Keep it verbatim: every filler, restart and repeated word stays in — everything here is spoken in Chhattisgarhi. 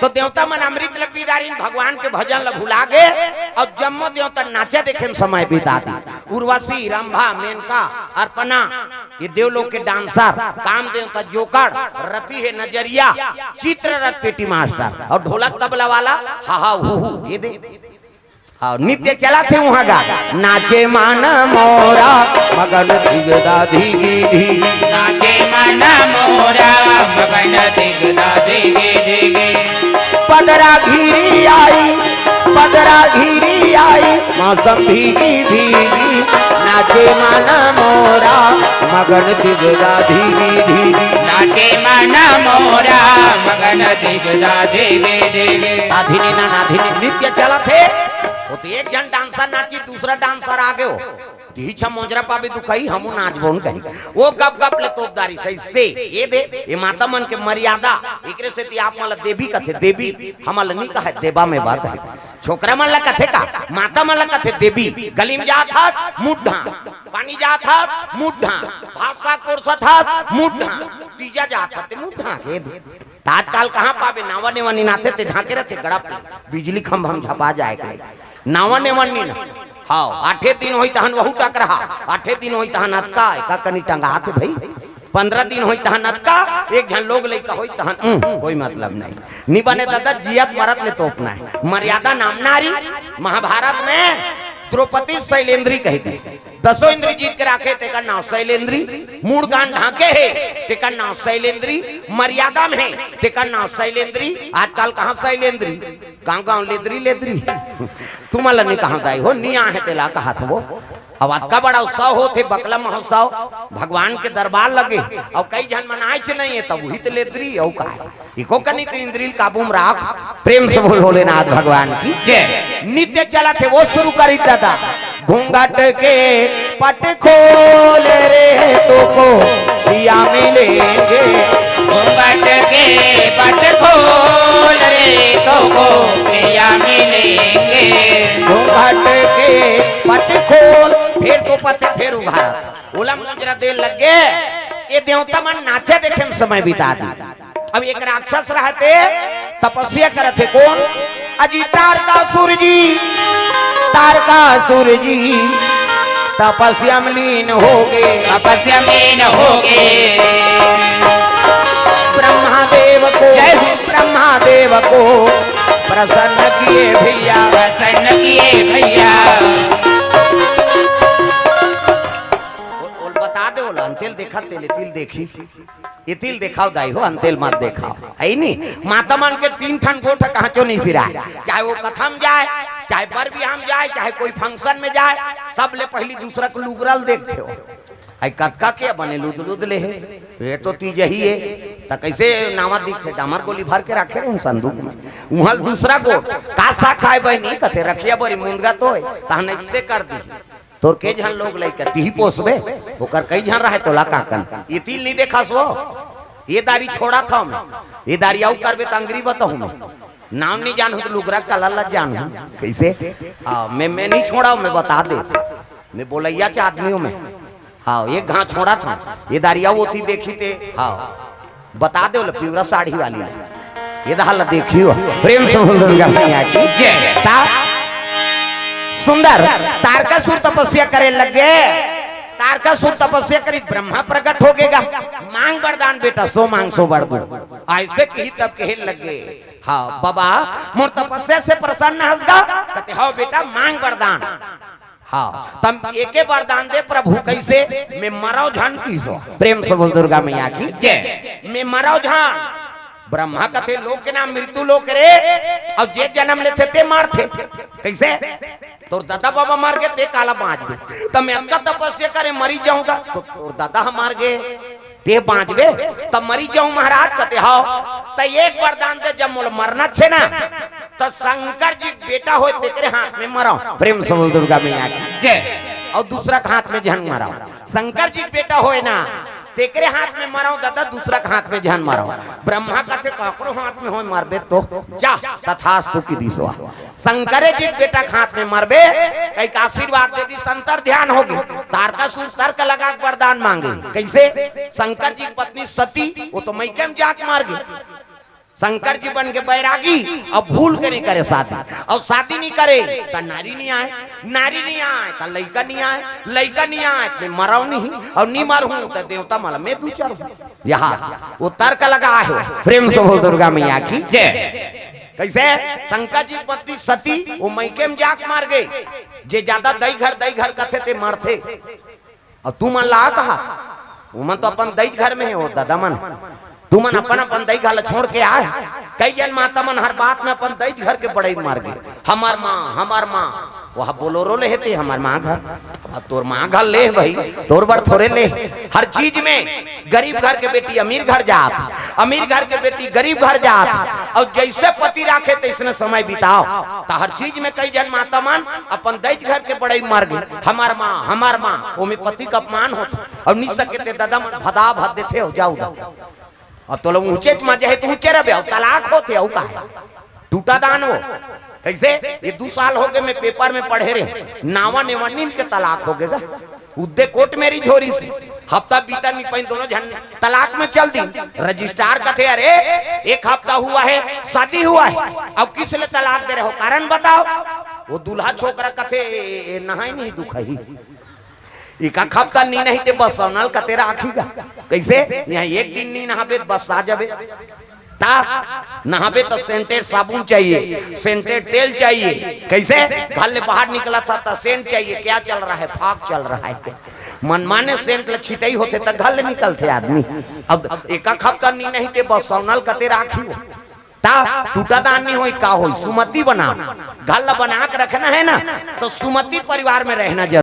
तो देवता मन अमृत ल पी डारिन, भगवान के भजन ल भुला गे, अउ जम्मो देवता नाचा देखे म समय बिता दी। उर्वशी, रंभा, मेनका, अर्पणा, ये देवलोक के डांसर, काम देवता जोकड़, रति हे नजरिया, चित्ररथ पेटी मास्टर, अउ ढोलक तबला वाला हा हा हू हू, ये दे। अउ नृत्य चलत हे उहाँ गा, नाचे मन मोरा मगन धिगदा धिगी धी। नाचे मन मोरा मगन धिगदा धिगी धिगी। पदरा घिरी आई, पदरा घिरी आई, मौसम भीगी भीगी। नाचे मन मोरा मगन धिगदा धिगी धिगी। नाचे मन मोरा मगन धिगदा धिगी धिगी। आधिनी ना नाधिनी नृत्य चलत हे। वो तो एक झन डांसर नाची, दूसरा डांसर आ गयो। तिही छा मोजरा पाबे दुखाई, हमू नाचबो न कही। वो गप गप ले तोप डारिस अइसे, ये दे, ये माता मन के मर्यादा, एकरे सेती आप मन ला देवी कथे, देवी, हमन ला नी कहे, देवा में बात हे। छोकरा मन ला कथे का, माता मन ला कथे देवी, गली में जात हस, मुंह ढांक, पानी जात हस, मुंह ढांक, भात साग परोसत हस, मुंह ढांक, तीजा जात हस, ते मुंह ढांक, ये दे। त आजकाल कहाँ पाबे, नावा नेवा नी नाथे ते ढांके रथे गड़प ले। बिजली खंभा म झपा जाए के। नावा नेवा नी ना। हाव, आठे दिन होई तहन वहू टकरहा, आठे दिन होई तहन अतका, एका कनी टंगात हे भई। पंद्रह दिन होई तहन अतका, एक झन लोग लइका होई तहन, उम, कोई मतलब नहीं। नी बने दादा, जियत मरत ले तोपना हे। मर्यादा नाम नारी, महाभारत में द्रौपदी शैलेंद्री कहि दिस। दसों इंद्री जीत के राखे, तेकर नाव शैलेंद्री। मूड़ गान ढांके हे, तेकर नाव शैलेंद्री। मर्यादा में हे, तेकर नाव शैलेंद्री। आजकाल कहाँ शैलेंद्री, गांव गांव लेदरी लेदरी। तुमन ला नी कहांव दाई हो, नी आहे तेला कहात हो। अब अतका बड़ा उत्सव होत हे, बकला महोत्सव, भगवान के दरबार लगे, अउ कई झन मन आएच नहीं हे, तब उही ते लेदरी, अउ का हे? इको कनी तो इंद्री ल काबू में राख। प्रेम से बोल भोलेनाथ भगवान की जय। नृत्य चलत हे, वो शुरू करी दादा। घूंघट के पट खोल रे, तोको पिया मिलेंगे। घूंघट के पट खोल रे, तोको पिया मिलेंगे। घूंघट के पट खोल, फेर तो पट फेर उघारत। ओला मोजरा दे लगे, ये देवता मन नाचा देखे म समय बिता दी। अब एक राक्षस रहते, तपस्या करत हे कोन? अजी तारकासुर जी, तारकासुर जी, तपस्या में लीन होगे। तपस्या में लीन होगे। ब्रह्मा देव को, जय हो। ब्रह्मा देव को प्रसन्न किए भैया। प्रसन्न किए भैया। ओ, ओ, बता दे, ओला अंतेल देखत तेले तिल देखी। ये तिल देखाव दाई हो, अंतेल मत देखाव, हे नी? माता मन के तीन ठन गोठ कहांचो नहीं सिराय, चाहे वो कथा म जाय, चाहे बर बिहाव म जाय, चाहे कोई function में जाय, सबले पहिली दूसरा के लुगरा ल देखथे हो। अई कतका के बने लुद लुद ले हे, ये तो तीजही हे, त कइसे नावा दिखथे? डामर गोली भर के राखे रहे संदूक में, उहां ल दूसरा गोठ, का साग खाय बहिनी? कथे रखिया बरी मुंदगा तो हे, तहन अइसे कर दी। तोर के झन लोग लइका तिही पोसबे, ओकर कई झन रहय तोला का कन। ये तिल नी देखस वो, ये दारी छोड़त हंव मैं, ये दारी अउ करबे त अंगरी बताहूं मैं। नाम नी जानहूं त लुगरा कलर ल जानहूं। कइसे? हां, मैं, मैं नी छोड़ंव, मैं बता देत हंव। मैं बोलइया च आदमी हंव मैं। हां, एक घांव छोड़त हंव, ये दारी अउ ओती देखी ते, हां। बता दे, ओला पिवरा साड़ी वाली ला। ये दहा ला देखियो, प्रेम से बोल दुर्गा मैया की जय। ता सुंदर तारकासुर तपस्या करे लगे। तारकासुर तपस्या करी, ब्रह्मा प्रकट होगे गा। मांग वरदान बेटा, सो मांग सो बर दूं। अइसे कही तब कहे लगे, हां बाबा, मोर तपस्या से प्रसन्न हस गा? कथे, हव बेटा, मांग वरदान। हां, तब एके वरदान दे प्रभु, कइसे? मैं मरंव झन किहिस। प्रेम से बोल दुर्गा मैया की जय। मैं मरंव झन। ब्रह्मा कथे, लोक के नाम मृत्यु लोक रे, अउ जे जनम लेथे ते मरथे। कइसे? तोर ददा बाबा मर गे, ते काला बांचबे? त मैं अतका तपस्या करे मरी जाहूं गा, त तोर ददा ह मर गे, ते बांचबे? त मरी जाहूं महाराज, कथे, हव। त एक वरदान दे, जब मोला मरना हे ना, त शंकर जी के बेटा होय, तेकरे हाथ में मरंव। प्रेम से बोल दुर्गा मैया की जय। अउ दूसरा के हाथ में झन मरंव। शंकर जी के बेटा होय ना, तेकरे हाथ में मरंव ददा, दूसरा के हाथ में झन मरंव। ब्रह्मा कथे, काकरो हाथ में होय मरबे तो जा, तथास्तु कहि दिस। शंकरे जी के बेटा के हाथ में मरबे, कहिके आशीर्वाद दे दिस, अंतर ध्यान होगे। तारकासुर तर्क लगा के वरदान मांगे। कइसे? शंकर जी के पत्नी सती, वो तो मइके में जाके मर गे। शंकर जी बन के बैरागी, अब भूल के नहीं करे शादी, और शादी नहीं करे त नारी नहीं आए, नारी नहीं आए त लइका नहीं आए, लइका नहीं आए त मरव नहीं, और नहीं मरहूं त देवता मल में दू चार हूं। यहाँ वो तर्क लगा है, प्रेम से बोल दुर्गा मैया की। जय। कैसे? शंकर जी पत्नी सती वो मैके में जाके मार गए। जे ज्यादा दई घर दई घर कथे ते मरथे। और तू मन ला कहा, वो मन तो अपन दई घर में है, वो दादा मन, तू मन अपन अपन दई घर ला छोड़ के आए। कई जन माता मन हर बात में अपन दई घर के बड़ई मार गए, हमार माँ, हमार माँ। वह बोलोरो ले हेते हमार माँ घर। अब तोर माँ घर ले भाई, तोर बर थोरे ले। हर चीज में गरीब घर के बेटी अमीर घर जात, अमीर घर के बेटी गरीब घर जात, और जैसे पति राखे तैसने समय बिताओ। त हर चीज में कई जन माता मन अपन दई घर के बड़ई मार गए, हमार माँ, हमार माँ, ओमे पति का अपमान होत, और नहीं सके ते दादा मन भदा भद देथे हो जाऊ दा। और तोला ऊंचे मजे है तो ऊंचे रहे, तलाक होते हो का है? टूटा दान हो। कैसे? ये दू साल हो गए मैं पेपर में पढ़े रहे, नावा नेवा नीम के तलाक हो गएगा। उद्दे कोर्ट मेरी झोरी से हफ्ता बीता नहीं पाइन, दोनों झन तलाक में चल दी। रजिस्ट्रार कथे, अरे एक हफ्ता हुआ है शादी हुआ है, अब किस लिए तलाक दे रहे हो, कारण बताओ। वो दूल्हा छोकरा कथे, "ए, ए, नहाई नहीं दुख ही, एक हफ्ता नी नहीं ते बस सौनल कते राखी गा।" कैसे? यहाँ एक दिन नी नहाबे त बस आ जाबे। ता नहाबे तो सेंटेड साबुन चाहिए, सेंटेड तेल चाहिए। कैसे? घर ले बाहर निकला था तो सेंट चाहिए। क्या चल रहा है? फाग चल रहा है। मनमाने सेंट ल छितई होते तो घर ले निकलते आदमी। अब एक हफ्ता नी नहीं ते बस सौनल कते राखी हो। ता टूटा दान नहीं होई, का होई? सुमति बना, घर ला बना के रखना है ना, तो सुमति परिवार में रहना जरूरी।